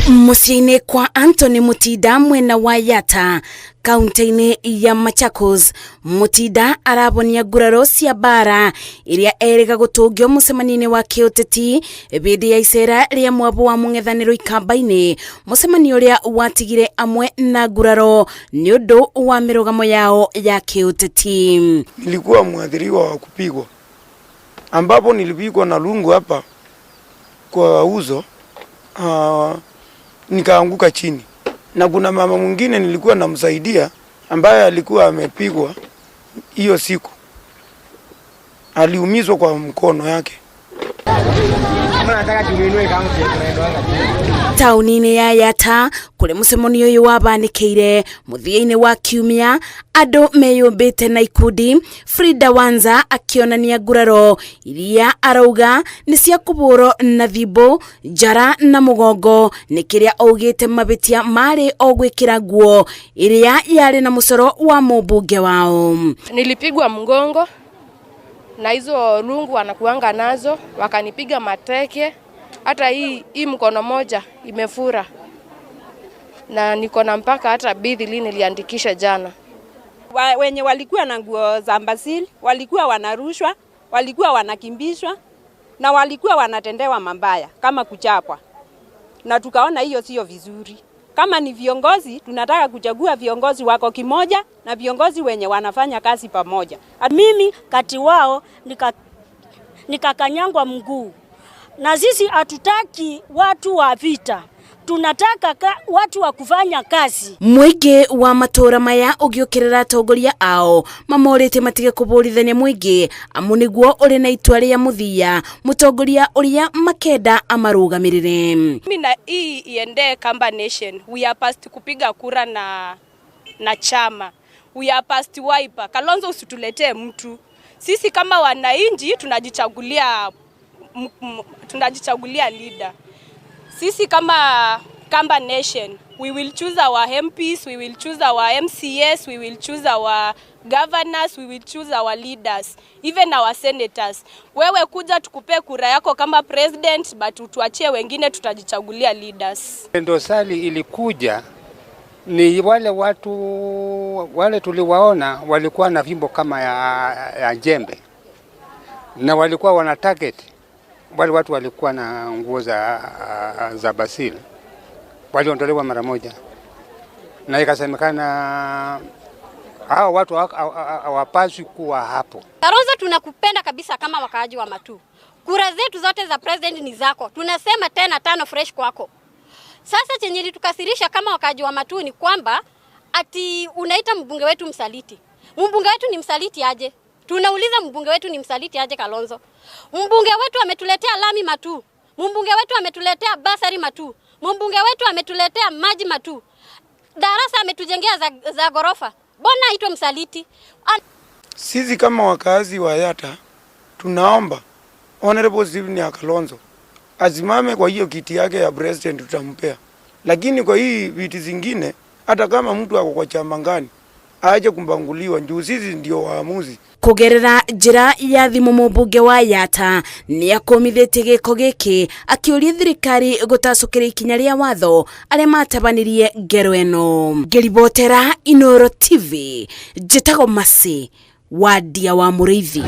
Muciĩ-inĩ kwa Anthony Mutinda mwena wa Yatta, kaunti-inĩ ya Machakos. Mutinda arabonia nguraro cia mbara iria erĩga gũtũngio mũcemanio-inĩ wa kĩũteti hĩndĩ ya icera rĩa mwabo wa mũng'ethanĩro Ikamba-inĩ, mũcemanio ũrĩa watigire amwe na nguraro nĩ ũndũ wa mĩrũgamo yao ya kĩũteti. Nilikuwa mwathiriwa wa kupigwa, ambapo nilipigwa na lungu hapa kwa uso, nikaanguka chini, na kuna mama mwingine nilikuwa namsaidia ambaye alikuwa amepigwa hiyo siku, aliumizwa kwa mkono yake. Taũni-inĩ ya Yatta, kũrĩa mũcemanio ũyũ wabanĩkĩire mũthia-inĩ wa kiumia, andũ meyũmbĩte na ikundi. Frida Wanza akĩonania nguraro iria arauga nĩ cia kũbũrwo na thimbo njara na mũgongo, nĩ kĩrĩa augĩte mabĩtia marĩ o gwĩkĩra nguo ĩrĩa yarĩ na mũcoro wa mũmbunge wao. Nilipigwa mgongo na hizo lungu wanakuanga nazo, wakanipiga mateke. Hata hii mkono moja imefura na niko na mpaka hata bidhili niliandikisha jana. Wenye walikuwa na nguo za Basil walikuwa wanarushwa, walikuwa wanakimbishwa na walikuwa wanatendewa mabaya kama kuchapwa, na tukaona hiyo sio vizuri. Kama ni viongozi, tunataka kuchagua viongozi wako kimoja na viongozi wenye wanafanya kazi pamoja. Mimi kati wao nikakanyangwa mguu, na sisi hatutaki watu wa vita, tunataka watu wa kufanya kazi. Mũingĩ wa matũra maya ũgĩũkĩrĩra atongoria ao mamorĩtie matige kũbũrithania mũingĩ, amu nĩguo ũrĩ na itua rĩa mũthia mũtongoria ũrĩa makenda amarũgamĩrĩre. Mimi na hii iende Kamba Nation, we are past kupiga kura na chama, we are past Wiper. Kalonzo, usituletee mtu. Sisi kama wananchi tunajichagulia leader. Sisi kama Kamba Nation, we will choose our MPs, we will choose our MCAs, we will choose our governors, we will choose our leaders, even our senators. Wewe kuja tukupe kura yako kama president, but utuachie wengine, tutajichagulia leaders. Dosari ilikuja ni wale watu wale tuliwaona walikuwa na fimbo kama ya jembe na walikuwa wana target wale watu walikuwa na nguo za Basili, waliondolewa mara moja, na ikasemekana hao watu hawapaswi kuwa hapo. Kalonzo, tunakupenda kabisa kama wakaaji wa Matuu. Kura zetu zote za president ni zako. Tunasema tena tano fresh kwako. Sasa chenye ilitukasirisha kama wakaaji wa Matuu ni kwamba ati unaita mbunge wetu msaliti. Mbunge wetu ni msaliti aje? Tunauliza, mbunge wetu ni msaliti aje, Kalonzo? Mbunge wetu ametuletea lami Matuu. Mbunge wetu ametuletea bursary Matuu. Mbunge wetu ametuletea maji Matuu. Darasa ametujengea za gorofa. Mbona aitwe msaliti? Sisi kama wakazi wa Yatta tunaomba Honorable Stephen Kalonzo asimame kwa hiyo kiti yake ya president, tutampea, lakini kwa hii viti zingine, hata kama mtu ako kwa chama gani, aache kumbanguliwa juu sisi ndio waamuzi. Kugerera njira ya thimu, mũmbunge wa Yatta nĩ akũmithĩtie gĩko gĩkĩ, akĩũria thirikari gũtacũkĩra ikinya rĩa watho arĩa matabanirie ngero ĩno. Ngĩribotera Inooro TV, njĩtagwo Masi Wandia wa Mũrĩithi.